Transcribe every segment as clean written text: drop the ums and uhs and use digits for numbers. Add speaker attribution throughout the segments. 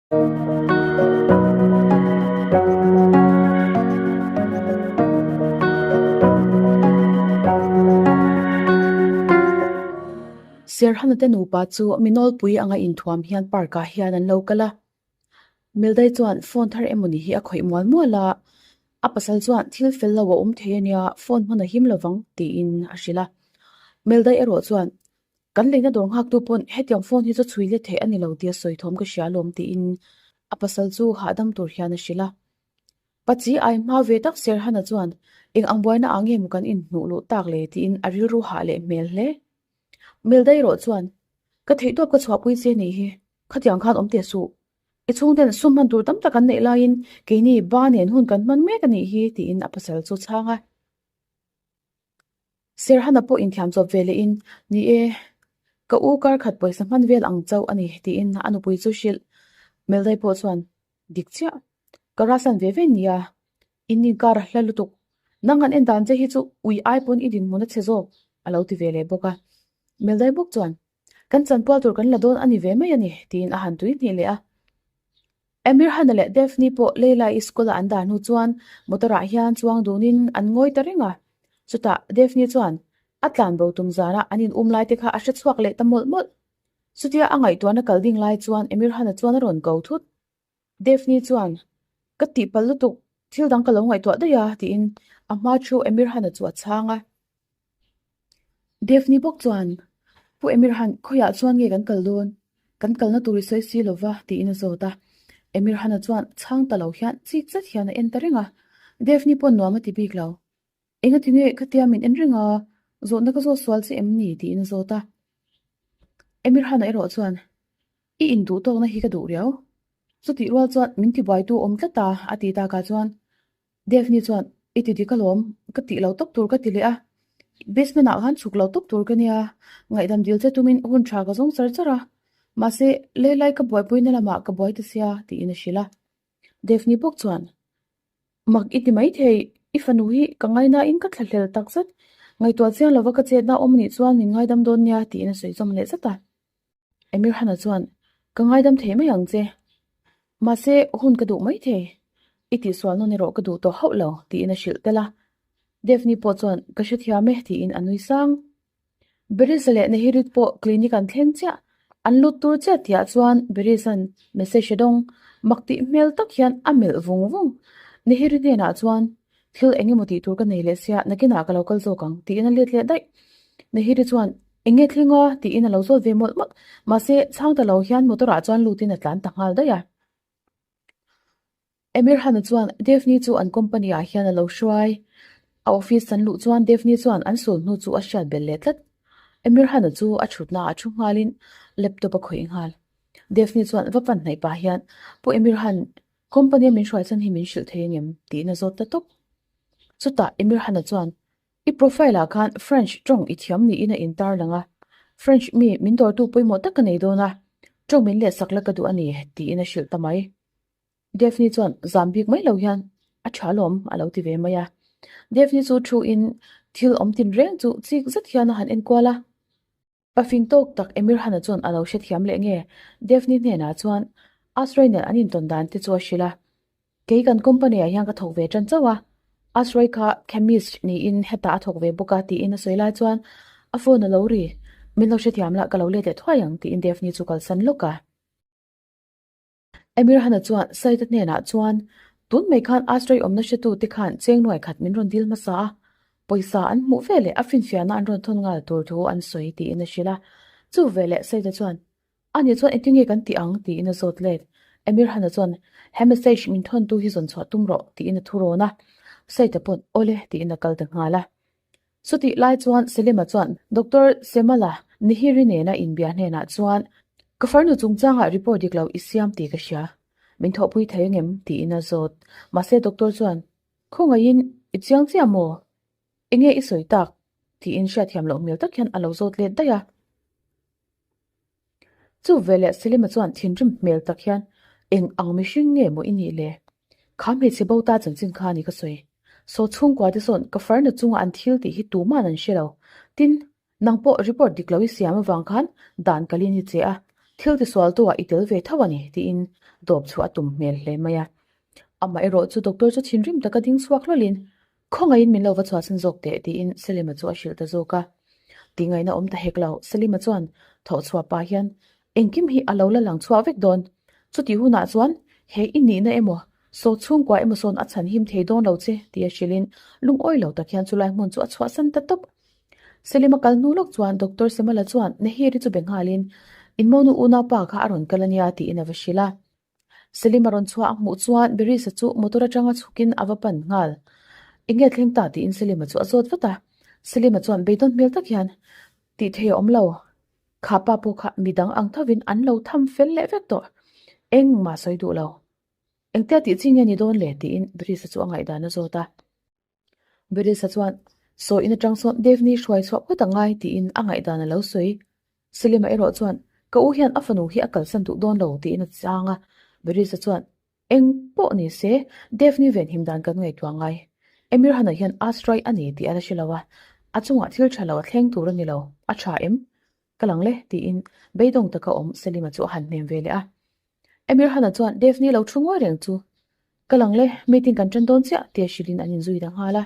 Speaker 1: Serhana te nupa chu mi nawlpui anga inthuam hian park ah hian an lo kal a. Mildai chuan phone thar emawni hi a khawih mual mual a, a pasal chuan thil fel lo a awm thei ania phone hman a him lovang tiin a hrilh a. Mildai erawh chuan Kan leina dawr nghaktu pawn hetiang phone hi chu chhui let theih a ni lo tia sawi thawm ka hria alawm tiin a pasal chu hahdam tur hian a hrilh a. Pachi ai hma ve tak Serhana chuan eng ang buaina ah nge maw kan inhnuh luh tak le tiin a rilru hah leh hmel hle. Mildai erawh chuan Ka theihtawp ka chhuahpui che nih hi, khatiang khan awm teh suh. I chhungten sum hman tur tam tak an neih laiin keini ba nen hun kan hman mek a nih hi tiin a pasal chu chhang a. Serhana pawh inthiam chawp ve lehin, Ni e, ka u kar khat pawisa hman vel ang chauh a ni tiin a nupui chu hrilh. Meldai pawh chuan, Dik chiah, ka rasan ve ve nia, in inkar a hla lutuk. Nang han en dan che hi chu ui ai pawn i dinhmun a chhe zawk a lo ti ve leh bawk a. Meldai bawk chuan, Kan chanpual tur kan la dawn a ni ve mai a ni tiin a han tui hnih leh a. Emir Hana leh Daphne pawh Leila-i school-a an dah hnu chuan motor-ah hian chuang dunin an ngawi ta reng a. Chutah Daphne chuan a tlan bo tum zana an in um lai te kha a hre chhuak leh ta mawlh mawlh. Chutia a ngaihtuahna kal ding lai chuan Emir Hana chuan a rawn ko thut. Daphne chuan, Ka tihpalh lutuk, thil dang ka lo ngaihtuah daih a, tiin a hma thu Emir Hana chu a chhang a. Daphne bawk chuan, Pu Emir Han, khawiah chuan nge kan kal dawn? Kan kalna tur i sawi si lo va, tiin a zawt a. Emir Hana chuan chhang ta lo hian chik zet hian a en ta reng a. Daphne pawh nuam a ti bik lo. Engati nge khatia min en reng a, zawhna ka zawt sual che em ni? tiin a zawt a. Emir Hana erawh chuan, I induh tawkna hi ka duh riau. Chutih rual chuan min tibuaitu awm tlat a, a ti takah chuan Daphne chuan, I ti dik alawm, ka tih lo tawp tur ka ti leh a. Basement ah khan chhuk lo tawp tur ka nia, ngaihdam dil che tumin hun tha ka zawng char char a. Mahse, leilai ka buaipuina lamah ka buai ta sia, tiin a hrilh a. Daphne bawk chuan, Mak i ti maithei, i fanu hi ka ngainain ka thlahlel takzet. Ngaihtuah chiang lova ka chetna awm anih chuan min ngaidam dawn nia, tiin a sawi zawm leh zat a. Emir Hana chuan, Ka ngaidam thei mai ang che. Mahse, hun ka duh mai thei. I tihsual nawn erawh ka duh tawh hauh lo, tiin a hrilh tel a. Daphne pawh chuan, Ka hrethiam e, tiin a nui sang. Berisa leh Nehirit pawh clinic an thleng chiah. An lut tur chiah tihah chuan Berisa'n message a dawng. Mak tih hmel tak hian a melh vung vung. Nehiri hnenah chuan, Thil eng emaw tih tur ka nei leh sia, nakinah ka lo kal zawk ang, tiin a let leh daih. Nehiri chuan, Eng nge thleng aw? tiin a lo zawt ve mawlh mawlh. Mahse, chhang ta lo hian motor ah chuan lutin a tlan ta nghal daih a. Emir Hana chuan Daphne chu an company ah hian a lo hruai. A office an luh chuan Daphne chuan an sul hnu chu a hriat belh leh tlat. Emir Hana chu a thutna ah thu nghalin laptop a khawih nghal. Daphne chuan va pan hnaih pah hian, Pu Emir Han, company a min hruai chhan hi min hrilh thei angem? tiin a zawt ta tawp. Chutah Emir Hana chuan, I profile ah khan French tawng i thiam niin a intar lang a, French mi min dawrtu pawimawh tak ka nei dawn a, tawng min lehsak la ka duh a ni, tiin a hrilh ta mai. Daphne chuan zam bik mai lo hian a tha alawm a lo ti ve mai a. Daphne chu thu in thil awm tin reng chu chik zet hian a han en kual a. Pafing tawk tak Emir Hana chuan a lo hrethiam leh nge Daphne hnenah chuan Asrai nen an intawn dan te chu a hrilh a. Kei kan company ah hian ka thawk ve tan chauh a, Asrai kha chemist niin hetah a thawk ve bawk a tiin a sawi lai chuan a phone a lo ri, min lo hrethiam lah ka lo let leh thuai ang tiin Daphne chu kalsan lawk a. Emir Hana chuan Saida hnenah chuan, Tun mai khan Asrai awmna hretute khan cheng nuai khat min rawn dil hmasa a, pawisa an hmuh veleh a finfiahna an rawn thawn nghal tur thu an sawi tiin a hrilh a. Chu veleh Saida chuan, Ani chuan engtin nge kan tih ang? tiin a zawt let. Emir Hana chuan, He message min thawntu hi zawn chhuah tum rawh tiin a thu rawn a. Saida pawn, Awle tiin a kal ta nghal a. Chutih lai chuan Selima chuan Doctor Semala Nihiri nena inbia hnenah chuan, Ka farnu chungchangah report dik lo i siam tih ka hria. Min thawhpui thei angem? tiin a zawt. Mahse doctor chuan, Khawngaihin i chiang chiah maw? Enge i sawi tak? tiin hriatthiam loh hmel tak hian a lo zawt let daih a. Chu veleh Selima chuan thinrim hmel tak hian, Eng ang mihring nge maw i nih le? Kha hmeichhe bo ta chanchin kha a ni ka sawi. Saw chhungkua te sawn ka farna chunga an thil tih hi tuman an hre lo. Tin, nang pawh report dik lo i siam avang khan dan ka lin i che a, thil tisual tu ah i tel ve tho a ni, tiin. Dawp chhuah a tum hmel hle mai a. Amaherawh chu doctor chu thinrim taka ding chhuak hlawlhin, Khawngaihin min lo va chhuahsan zawk teh tiin Selima chu a hrilh ta zawk a. Tingaihna awm ta hek lo, Selima chuan thawh chhuah pah hian engkim hi a lo la lang chhuah vek dawn. Chutih hunah chuan he i nihna emaw, saw chhungkua emaw sawn a chhan him thei dawn lo che tia hrilhin lungawi lo tak hian chulai hmun chu a chhuahsan ta tawp. Selima kal hnu lawk chuan Doctor Semala chuan Nehiri chu be nghalin, In monu unaupa kha a rawn kal ania tiin a va hrilh a. Selim a rawn chhuah a hmuh chuan Berisa chu motor atanga chhukin a va pan nghal. Enge thleng ta tiin Selima chu a zawt vat a. Selima chuan beidawn hmel tak hian, Tih thei a awm lo. Kha pa pawh kha midang ang thovin an lo tham fel leh vek tawh. Engmah sawi duh lo. Engtia tih chi nge ni dawn le tiin Berisa chu a ngaihdan a zawt a. Berisa chuan, Sawi in atang sawn Devni hruai chhuah phawt a ngai tiin a ngaihdan a lo sawi. Selima erawh chuan, Ka u hian a fanu hi a kalsan duh dawn lo tiin a chang a. Berisa chuan, Eng pawh ni se, Devni venhim dan kan ngaihtuah ngai. Emir Hana hian Asrai a ni tih a la hre lo a, a chungah thil tha lo a thleng tur a ni lo, a tha em? Ka lang le tiin beidawng taka awm Selima chu a han hnem ve leh a. Emir Hana chuan Devni lo thu ngawi reng chu Ka lang le, meeting kan ṭan dawn chiah tia hrilhin an inzui ta nghal a.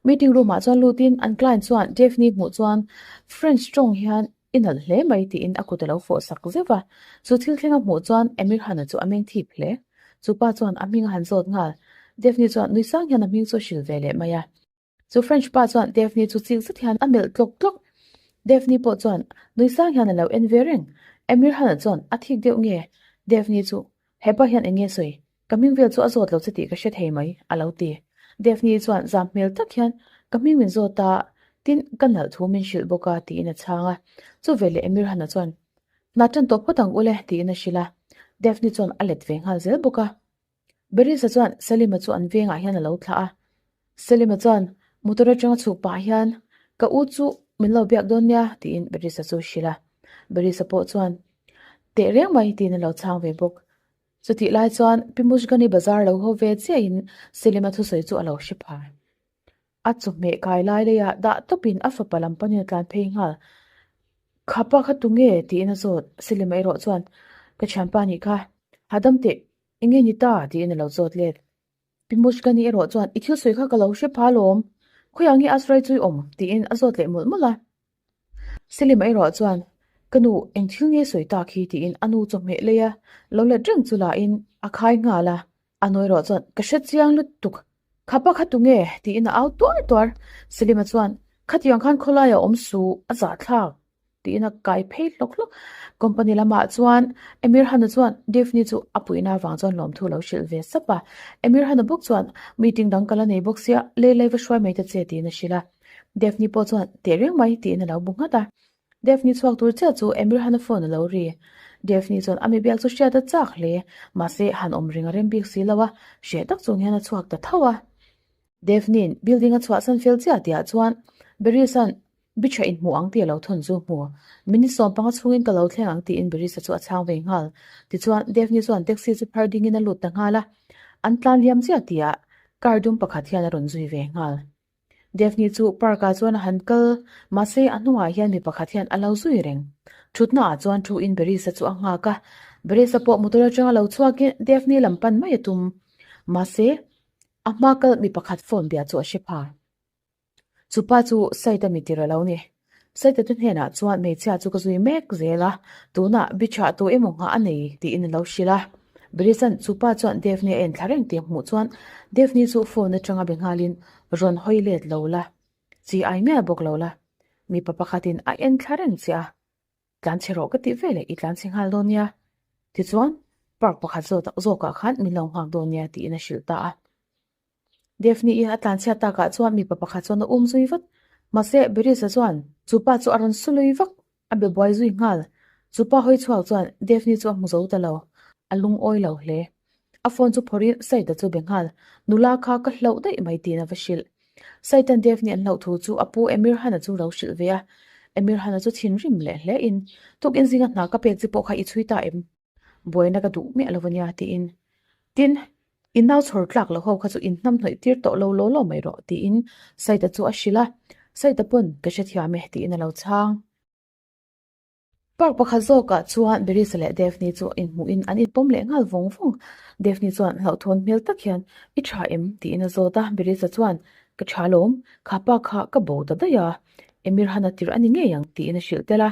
Speaker 1: Meeting room ah chuan lutin an client chuan Daphne hmuh chuan French ṭawng hian i nalh hle mai tiin a kut a lo fawh sak zeuh va. Chu thil thleng a hmuh chuan Emir Hana chu a meng thip hle. Chu pa chuan a hming a han zawt nghal. Daphne chuan nui sang hian a hming chu a hrilh ve leh mai a. Chu French pa chuan Daphne chu chik zet hian a melh tlawk tlawk. Daphne pawh chuan nui sang hian a lo en ve reng. Emir Hana chuan a thik deuh nge? Daphne chu, Hepa hian eng nge sawi? Ka hming vel chu a zawt lo che tih ka hre thei mai, a lo ti. Daphne chuan zam hmel tak hian, Ka hming min zawt a, tin ka nalh thu min hrilh bawk a, tiin a chhang a. Chu veleh Emir Hana chuan, Hna tan tawh phawt ang ule, tiin a hrilh a. Daphne chuan a let ve nghal zel bawk a. Berisa chuan Salima chu an vengah hian a lo thlah a. Salima chuan motor atanga chhuk pah hian, Ka u chu min lo biak dawn nia, tiin Berisa chu a hrilh a. Berisa pawh chuan, Teh reng mai, tiin a lo chhang ve bawk. Chutih lai chuan Pi Mushgani bazar lo haw ve chiahin Salima thusawi chu a lo hre phar. A chawhmeh kai lai leiah dah tawpin a fapa lam panin a tlan phei nghal. Khapa kha tunge? tiin a zawt. Salima erawh chuan, Ka thianpa nih kha. Hahdam teh. Enge ni ta? tiin a lo zawt let. Pi Mushkani erawh chuan, I thil sawi kha ka lo hre pha alawm. Khawiah nge Asrai chu i awm? tiin a zawt leh mawlh mawlh a. Selima erawh chuan, Ka nu, eng thil nge sawi tak hi? tiin a nu chawhmeh leia lo let reng chu lahin a khai nghal a. A nu erawh chuan, Ka hre chiang lutuk. Khapa kha tunge? tiin a au tuar tuar. Selima chuan, Khatiang khan khawlaiah awm suh, a zahthlak. Tiin a kai phei hlawk hlawk. Company lamah chuan Emir Hana chuan Daphne chu a puihna avang chuan lawmthu a lo hrilh ve sap a. Emir Hana bawk chuan meeting dang ka la nei bawk sia, Leilei va hruai mai ta che tiin a hrilh a. Daphne pawh chuan teh reng mai tiin a lo bu nghat a. Daphne chhuak tur chiah chu Emir Hana phone a lo ri. Daphne chuan a mi biak chu hriat a chak hle. Mahse han awm ring a rem bik si lo a, hreh tak chung hian a chhuak ta tho a. Daphne-in building a chhuahsan fel chiah tihah chuan Beris-a'n Bicha inhmu ang tih a lo thawn chu hmu. Minute sawmpanga chhungin ka lo thleng ang tiin Berisa chu a chhang ve nghal. Tichuan, Daphne chuan taxi chu phar dingin a lut ta nghal a. An tlan liam chiah tihah car dum pakhat hian a rawn zui ve nghal. Daphne chu park ah chuan a han kal, mahse a hnungah hian mi pakhat hian a lo zui reng. Thutna ah chuan thu in Berisa chu a nghak a. Berisa pawh motor atanga lo chhuakin Daphne lam pan mai a tum. Mahse, a hma kal mi pakhat phone bia chu a hre pha. Chupa chu Saita mi tir a lo ni. Saita te hnenah chuan hmeichhia chu ka zui mek zel a, tunah bichah tu emaw nghah a nei tiin a lo hrilh a. Birisan chupa chuan Daphne a en thla reng tih a hmuh chuan Daphne chu phone atanga be nghalin rawn hawi let lo la, chi ai miah bawk lo la. Mipa pakhatin a en thla reng che a, tlanchhe rawh ka tih veleh i tlanchhe nghal dawn nia. Tichuan park pakhat zawkah khan min lo nghak dawn nia tiin a hrilh ta a. Daphne-i a tlanchhiat takah chuan mipa pakhat chuan a um zui vat. Mahse, Berisa chuan chu pa chu a rawn su lui vak, a be buai zui nghal. Chu pa hawi chhuak chuan Daphne chu a hmu zo ta lo, a lungawi lo hle. A phone chu phawrhin Saida chu be nghal, Nula kha ka hlauh daih mai tiin a va hrilh. Saitan Daphne an hlauh thu chu a pu Emir Hana chu lo hrilh ve a. Emir Hana chu thinrim leh hle in, Tukin zinga hna ka pek chi pawh kha i chhui ta em? Buaina ka duh miah lo a nia tiin, Tin, i nau chhawr tlak loh ho kha chu in hnam hnawih tir tawh lo law law mai rawh tiin Saita chu a hrilh a, Saita pawn ka hrethiam e tiin a lo chhang. Park pakhat zawkah chuan Berisa leh Daphne chu inhmuhin an inpawm leh nghal vawng vawng. Daphne chuan hlauhthawn hmel tak hian, I tha em? tiin a zawt a. Berisa chuan, Ka tha lawm, kha pa kha ka bo ta daih a, Emir Hana tirh a ni ngei ang, tiin a hrilh tel a.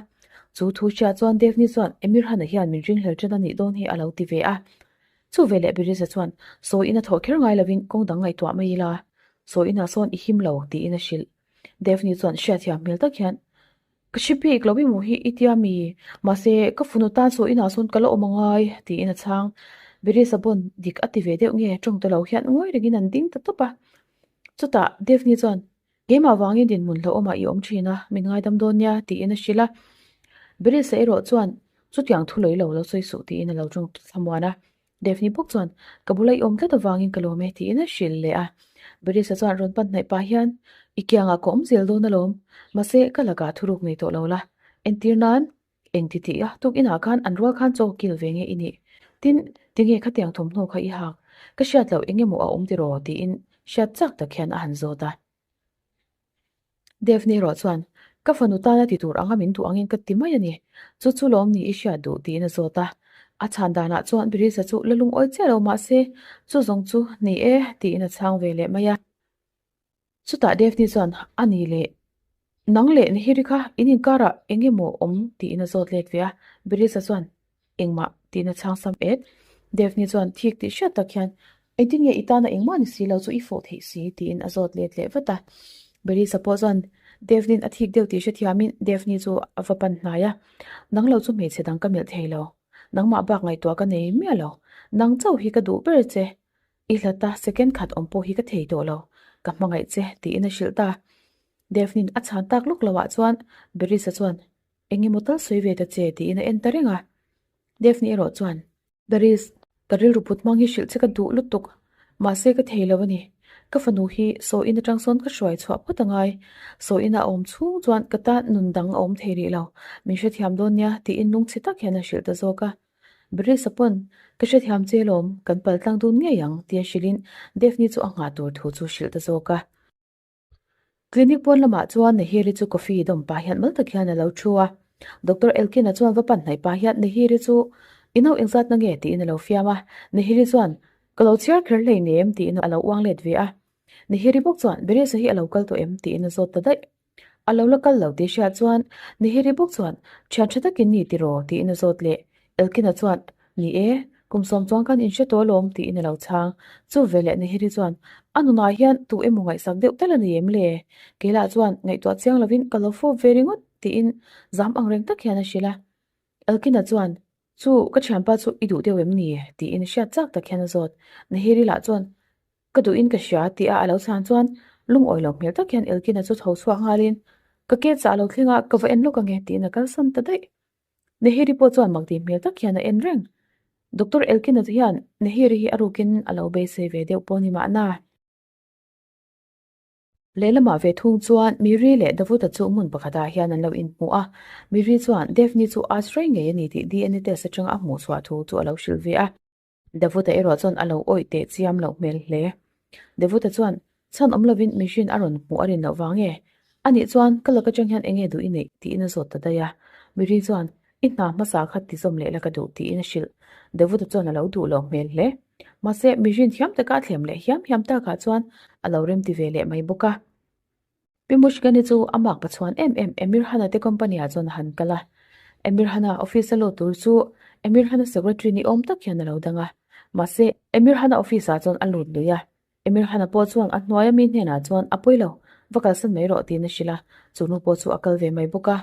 Speaker 1: Chu thu hria chuan Daphne chuan, Emir Hana hian min ringhlel ṭan a nih dawn hi a lo ti ve a. Chu veleh Berisa chuan, Sawi ina thawh kher ngai lovin kawng dang ngaihtuah mai ila, sawi inah sawn i him lo, tiin a hrilh. Daphne chuan hriatthiam hmel tak hian, Ka hre bik lo i mu hi i tia mi? Mahse, ka funu tan saw inah sawn ka la awm angai, tiin a chhang. Berisa pawn dik a ti ve deuh nge tawng ta lo hian ngawi rengin an ding ta tawp a. Chutah Daphne chuan, Keimah vangin dinhmun hlauhawmah i awm thin a, min ngaidam dawn nia, tiin a hrilh a. Berisa erawh chuan, Chutiang thu lawilo lo sawi suh, tiin a lo tawng thlamuan a. Daphne bawk chuan, Ka bula i awm tlat avangin ka lawm e, tiin a hrilh leh a. Berisa chuan rawn pan hnaih pah hian, I kiangah ka awm zel dawn alawm, mahse ka lakah thuruk nei tawh lo la. Entir nan, eng ti tih a, tuk inah khan an rual khan chaw kil ve nge i nih? Tin, tinge khatiang thawmhnaw kha i hak? Ka hriat loh eng emaw a awm tiraw? tiin hriat chak tak hian a han zawt a. Daphne erawh chuan, Ka fanu tana ti tur anga min duh angin ka ti mai a ni. Chu chu lawm ni i hriat duh tiin a zawt a. A chhan danah chuan Birisa chu la lungawi chiah lo mah se, chu zawng chu ni e tiin a chhang ve leh mai a. Chutah Daphne chuan, A ni leh, nang leh Nihiri kha in inkarah eng emaw awm tiin a zawt let ve a. Birisa chuan, Engmah tiin a chhang sam et. Daphne chuan thik tih hriat tak hian, Engtin nge i tana engmah ni si lo chu i fawh theih si? tiin a zawt let leh vat a. Berisa pawh chuan Daphne-in a thik deuh tih hrethiamin Daphne chu a va pan hnai a, Nang lo chu hmeichhe dang ka melh thei lo. Nangmah bak ngaihtuah ka nei miah lo. Nang chauh hi ka duh ber che. I hlata second khat awm pawh hi ka thei tawh lo. Ka hmangaih che, tiin a hrilh ta. Daphne-in a chhan tak lawk loah chuan Berisa chuan, Eng emaw tal sawi ve ta che tiin a en ta reng a. Daphne erawh chuan, Daris, ka rilru put hmang hi hrilh che ka duh lutuk, mahse ka thei lo a ni. Ka fanu hi saw in atang sawn ka hruai chhuah phawt a ngai. Saw ina a awm chhung chuan ka tan nun dang a awm thei rih lo, min hrethiam dawn nia tiin lungchhe tak hian a hrilh ta zawk a. Barisa pawn, Ka hrethiam che lawm, kan pal tlang dun ngei ang tia hrilhin Daphne chu a nghah tur thu chu hrilh ta zawk a. Clinic pawn lamah chuan Nehiri chu coffee dawm pah hian mal tak hian a lo thu a. Doctor Elkina chuan va pan hnaih pah hian Nehiri chu I nau engzat na nge tiin a lo fiam a. Nehiri chuan Ka lo chhiar kher hlei nem tiin a lo uang let ve a. Nehiri bawk chuan Beresa hi a lo kal tawh em tiin a zawt ta daih. A lo la kal lo tih hriat chuan Nehiri bawk chuan Thian tha takin ni tiraw tiin a zawt leh. Elkina chuan, Ni e, kum sawm chuan khan inhre tawh alawm, tiin a lo chhang. Chu veleh Nehiri chuan, A nunah hian tu emaw ngaihsak deuh tal a ni em le? Keilah chuan ngaihtuah chiang lovin ka lo fawp ve ringawt, tiin zam ang reng tak hian a hrilh a. Elkina chuan, Chu, ka thianpa chu i duh deuh em ni? tiin hriat chak tak hian a zawt. Nehiri lah chuan, Ka duhin ka hria, tia a lo chhan chuan lungawi lo hmel tak hian Elkina chu tho chhuak nghalin, Ka ke chah lo thleng a, ka va en lawk ange, tiin a kalsan ta daih. Nehiri pawh chuan mak tih hmel tak hian a en reng. Doctor Elkina chu hian Nehiri hi a rukin a lo beisei ve deuh pawh ni mahna. Lehlamah ve thung chuan Miri leh Davuta chu hmun pakhatah hian an lo inhmu a. Miri chuan Daphne chu Ashrei ngei a ni tih DNA test atanga a hmuh chhuah thu chu a lo hrilh ve a. Davuta erawh chuan a lo awih teh chiam loh hmel hle. Davuta chuan, Chhan awm lovin machine a rawn hmuh a rin loh vang e. Anih chuan ka lak atang hian enge duh i neih? tiin a zawt ta daih a. Miri chuan, I hna hmasa kha ti zawm leh la ka duh tiin a hrilh. Davuta chuan a lo duh loh hmel hle. Mahse, machine thiam taka a thlem leh hiam hiam takah chuan a lo remti ve leh mai bawk a. Pi Mushkani chu a mak pachuan em em Emir Hana te company ah chuan a han kal a. Emir Hana office a lut tur chu Emir Hana secretary ni awm tak hian a lo dang a. Mahse, Emir Hana office ah chuan a lut lui a. Emir Hana pawh chuan a hnuaia mi hnenah chuan a pawi lo, va kalsan mai rawh tiin a hrilh a. Chu nu pawh chu a kal ve mai bawk a.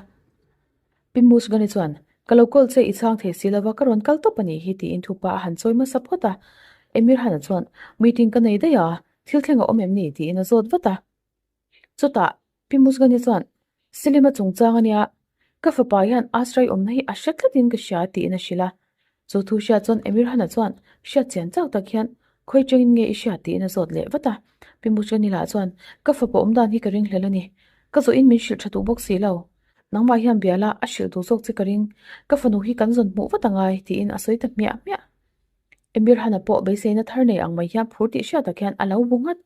Speaker 1: Pi Mushkani chuan, Ka lo call che i chhang thei si lova ka rawn kal tawp a nih hi tiin thupa a han chawi hmasa phawt a. Emir Hana chuan, Meeting ka nei daih a, thil thleng a awm em ni? tiin a zawt vat a. Chutah Pi Musgani chuan, Silima chungchang a nia, ka fapa hian Asrai awmna hi a hre tlatin ka hria tiin a hrilh a. Chu thu hriat chuan Emir Hana chuan hriat chian chak tak hian, Khawi chengin nge i hriat tiin a zawt leh vat a. Pi Musgani lah chuan, Ka fapa awm dan hi ka ringhlel a ni. Ka zawhin min hrilh tha duh bawk si lo. Nangmah hian bia la, a hrilh duh zawk che ka ring. Ka fanu hi kan zawn hmuh vat angai tiin a sawi ta hmiah hmiah. Emir Hana pawh beiseina thar nei ang mai hian phur tih hriat tak hian a lo bu nghat.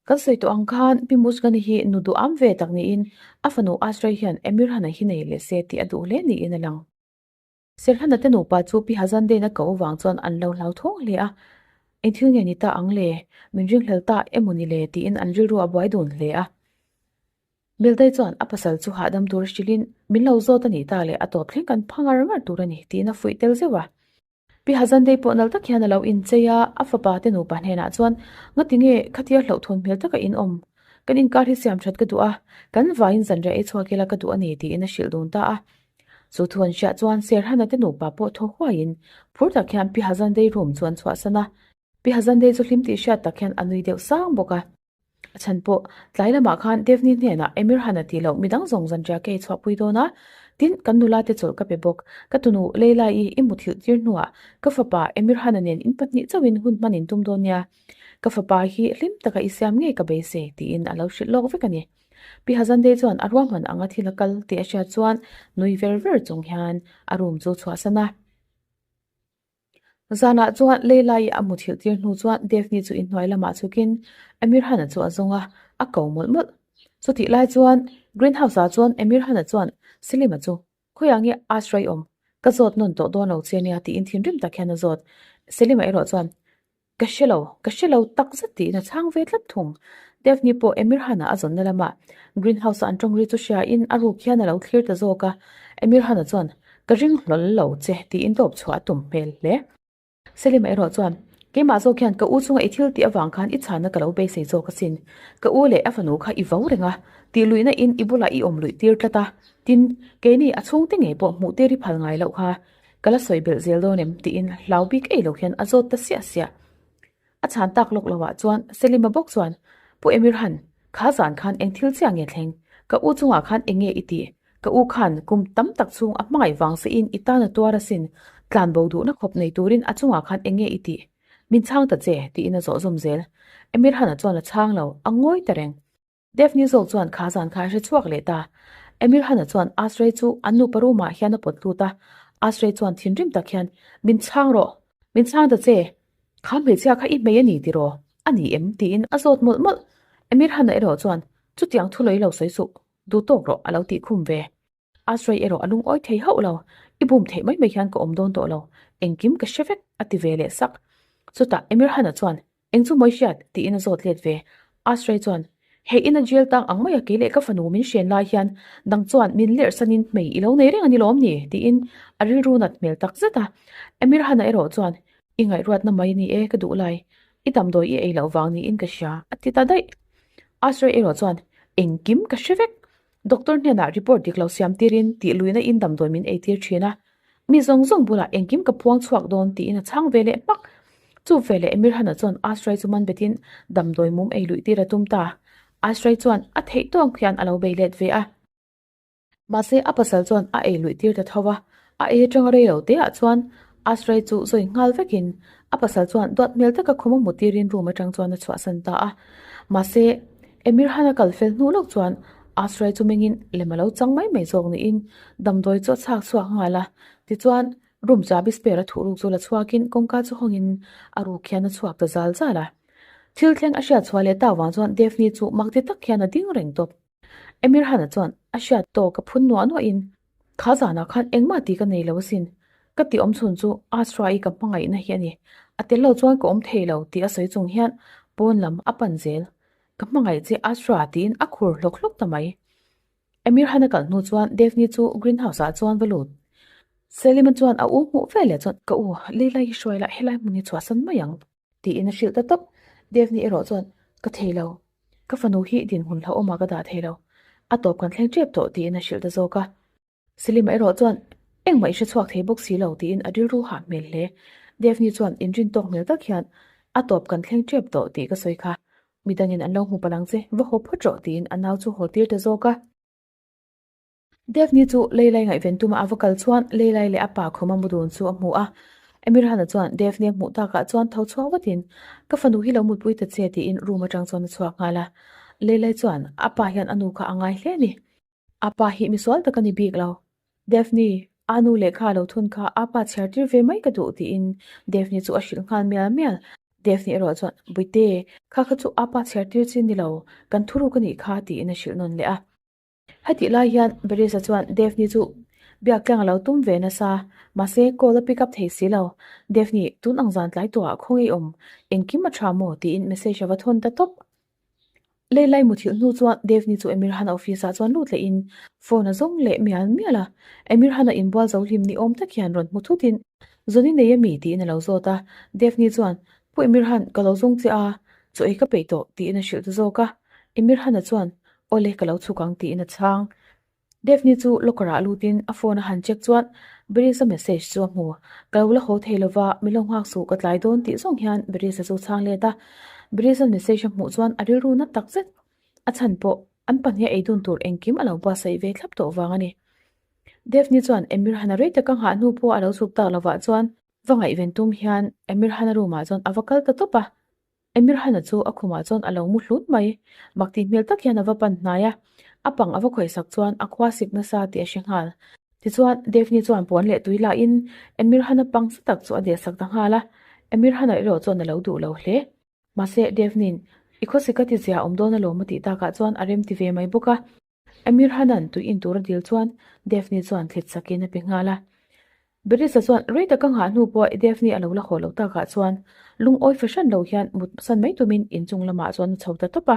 Speaker 1: Kan sawi tawh ang khan Pi Muzgani hi nu duham ve tak niin a fanu Asrai hian Emirhan-a hi nei leh se tih a duh hle niin a lang. Serhana te nupa chu Pi Hazandein a koh vang chuan an lo hlauthawng hle a, Eng thil nge ni ta ang le? Min ringhlel ta emaw ni le? tiin an rilru a buai dun hle a. Mildai chuan a pasal chu hahdam tur hrilhin, Min lo zawt a nih ta le, a tawp thleng kan pha ngar ngar tur a ni, tiin a fuih tel zeuh a. Pi Hazandei pawh nal tak hian a lo inchei a, a fapa te nupa hnenah chuan, Ngati nge khatia hlauhthawn hmel taka in awm? Kan inkar hi siam that ka duh a, kan vaiin zanriah ei chhuak ila ka duh a ni, tiin a hrilh dun ta a. Chu thu an hriah chuan Serhana te nupa pawh thaw huaiin phur tak hian Pi Hazandei room chu an chhuahsan a. Pi Hazandei chu hlim tih hriat tak hian a nui deuh sang bawk a. A chhan pawh, tlai lamah khan Devni hnenah Emir Han a tih loh midang zawng zanriah ka ei chhuahpui dawn a, tin, kan nula te chawlh ka pe bawk. Ka tunu Leila-i i muthilh tir hnuah ka fapa Emir Han-a nen in pahnih chauhin hun hman in tum dawn nia. Ka fapa hi hlim taka i siam ngei ka beisei, tiin a lo hrilh lawk vek a ni. Pi Hazandei chuan a ruahman anga thil a kal tih a hriat chuan nui ver ver chung hian a room chu chhuahsan a. Zanah chuan Leila-i a muthilh tir hnu chuan Daphne chu inhnuai lamah chhukin Amir Hana chu a zawng a, a ko mawlh mawlh. Chutih lai chuan Greenhouse-ah chuan Amir Hana chuan Selima chu, Khawiah nge Asra i awm? Ka zawt nawn tawh dawn lo che nia tiin thinrim tak hian a zawt. Selima erawh chuan, Ka hre lo, ka hre lo tak zet tiin a chhang ve tlat thung. Daphne pawh Emir Hana a zawnna lamah greenhouse-a an tawng ri chu hriain a ruk hian a lo thlir ta zawk a. Emir Hana chuan, Ka ring hlawl lo che tiin tawp chhuah a tum hmel hle. Selima erawh chuan, Keimah zawk hian ka u chunga i thil tih avang khan i chhanna ka lo beisei zawk asin. Ka u leh a fanu kha i vo reng a, tih luihna in i bulah i awm luih tir tlat a. Tin, keini a chhungte ngei pawh hmuh tir i phal ngai loh kha. Ka la sawi belh zel dawn em? tiin hlau bik ei lo hian a zawt ta siah siah. A chhan tak lawk loah chuan Selima bawk chuan, Pu Emir Han, kha zan khan eng thil chiah nge thleng? Ka u chungah khan eng nge i tih? Ka u khan kum tam tak chhung a hmangaih vang se in i tan a tuar asin, tlan bo duhna khawp nei turin a chungah khan eng nge i tih? Min chhang ta che, tiin a zawh zawm zel. Emir Han-a chuan a chhang lo, a ngawi ta reng. Daphne zawk chuan kha zan kha a hre chhuak leh ta. Emir Hana chuan Asrey chu an nupa room ah hian a pawt lut a, Asrey chuan thinrim tak hian, Min chhang rawh! Min chhang ta che! Kha hmeichhia kha i hmei a ni tiraw? A ni em? tiin a zawt mawlh mawlh. Emir Hana erawh chuan, Chutiang thu lei lo sawi suh, duh tawk rawh a lo tih khum ve. Asrey erawh a lungawi thei hauh lo, I bum theih mai mai hian ka awm dawn tawh lo, engkim ka hre vek a ti ve leh sak. Chutah Emir Hana chuan, Eng chu mawi hriat? tiin a zawt let ve. Asrey chuan, Hei ina jail tang ang maia kei leh ka fanu min hren lai hian dang chuan min lerh sanin hmei i lo nei reng a ni lawm ni? tiin a rilru nat hmel tak zet a. Emir Hana erawh chuan, I ngaihruatna mai a ni e ka duh lai, i damdawi i ei loh vang niin ka hria a ti ta daih. Asrey erawh chuan, Engkim ka hre vek, Doctor hnenah report dik lo siam tirin tih luihna in damdawi min ei tir thin a, mi zawng zawng bulah engkim ka phuang chhuak dawn tiin a chhang ve leh hmak. Chu veleh Emir Hana chuan Asrai chu man betin damdawi mum ei luih tir a tum ta. Asrai chuan a theih tawng khian a lo bei let ve a. Mahse a pasal chuan a ei luih tir ta tho a, a ei atanga rei lo te ah chuan Asrai chu zawi nghal vekin a pasal chuan duat hmel taka khum a hmu tirin room atang chuan a chhuahsan ta a. Mahse Emir Han a kal fel hnu lawk chuan Asrai chu mengin lem a lo chang mai mai zawk niin damdawi chu a chhak chhuak nghal a. Tichuan room chabi spare a thuh ruk chu la chhuakin kawngka chu hawngin a ruk hian a chhuak ta zal zal a. Thil thleng a hriat chhuah leh tak vang chuan Daphne chu mak ti tak hian a ding reng tawp. Emir Hana chuan a hriat tawk a phun nuah nuahin, Kha zanah khan engmah tih ka nei lo asin. Ka tih awm chhun chu Asra-i ka hmangaihna hi a ni. A tel lo chuan ka awm thei lo tih a sawi chung hian pawn lam a pan zel. Ka hmangaih che Asra tiin a khur hlawk hlawk ta mai. Emir Hana kal hnu chuan Daphne chu greenhouse ah chuan va lut. Selima chuan a u hmuh veleh chuan, Ka u, Leila hi hruai la helai hmun hi chhuahsan mai ang. Tiin a hrilh ta tawp. Daphne erawh chuan, Ka thei lo. Ka fanu hi dinhmun hlauhawmah ka dah thei lo. A tawp kan thleng tep tawh tiin a hrilh ta zawk a. Selima erawh chuan, Engmah i hre chhuak thei bawk si lo tiin a rilru hah hmel hle. Daphne chuan inrin tawk hmel tak hian, A tawp kan thleng tep tawh tih ka sawi kha. Midangin an lo hmu palh ang che, va haw phawt rawh tiin a nau chu haw tir ta zawk a. Daphne chu Leilai ngaihven tuma a va kal chuan Leilai leh a pa khuma mu dun chu a hmu a. Emirhana chuan Daphne a hmuh takah chuan tho chhuak vatin, Ka fanu hi lo mutpui ta che tiin room atang chuan a chhuak nghal a. Leilai chuan a pa hian a nu kha a ngai hle a ni. A pa hi misual tak a ni bik lo. Daphne, a nu lehkha a lo thun kha a pa chhiar tir ve mai ka duh tiin Daphne chu a hrilh nghal mial mial. Daphne erawh chuan, Buite, kha kha chu apa chhiar tir chi ni lo, kan thuruk a nih kha, tiin a hrilh nawn leh a. Hetih lai hian Berisa chuan Daphne chu biak tlang a lo tum ve nasa, mahse call a pick up thei si lo. Daphne, tun ang zan tlai tawhah khaw ngei awm, engkim a tha maw? tiin message a va thawn ta tawp. Leilai muthilh hnu chuan Daphne chu Emir Hana office ah chuan lut lehin phone a zawng leh mial mial a. Emir Hana inbual zo hlim ni awm tak hian rawn hmu thutin, Zawn i nei ami? tiin a lo zawt a. Daphne chuan, Pu Emir Han, ka lo zawng che a, chaw ei ka peih tawh, tiin a hrilh ta zawk a. Emir Hana chuan, Awle, ka lo chhuk ang, tiin a chhang. Daphne chu locker ah lutin a phone a han check chuan Berisa message chu a hmu. Ka lo la haw thei lova, mi lo nghak suh ka tlai dawn tih zawng hian Berisa chu chhang let a. Berisa'n message a hmuh chuan a rilru na tak zet. A chhan pawh an pahnih a ei dun tur engkim a lo buatsaih ve thlap tawh vang a ni. Daphne chuan Emir Hana rei taka nghah hnu pawh a lo chhuk tak lovah chuan va ngaihven tum hian Emir Hana room ah chuan a va kal ta tawp a. Emir Hana chu a khumah chuan a lo mu hlut mai. Mak tih hmel tak hian a va pan hnai a, a pang a va khawih sak chuan a khua sik nasa tih a hre nghal. Tichuan, Daphne chuan puan leh tui lahin Emir Hana pang sa tak chu a deh sak ta nghal a. Emir Hana erawh chuan a lo duh lo hle. Mahse, Daphne-in, I khawsik a ti zia awm dawn alawm a tih takah chuan a rem ti ve mai bawk a. Amir Hanan tui in tur a dil chuan Daphne chuan thlit sakin a pe nghal a. Berisa chuan rei taka nghah hnu pawh Daphne a lo la haw lo takah chuan lungawi fahran lo hian mut san mai tumin inchung lamah chuan a chho ta tawp a.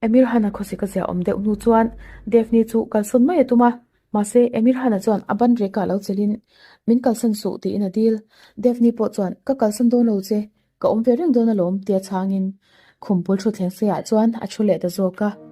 Speaker 1: Amir Hana khawsik a zia awm deuh hnu chuan Daphne chu kalsawn mai a tum a. Mahse Amir Hana chuan a ban rekah lo chelin min kalsan suh tiin a dil. Daphne pawh chuan ka kalsan dawn lo che Ka awm ve reng dawn alawm tia chhangin khum bul thutthleng seiah chuan a thu leh ta zawk a.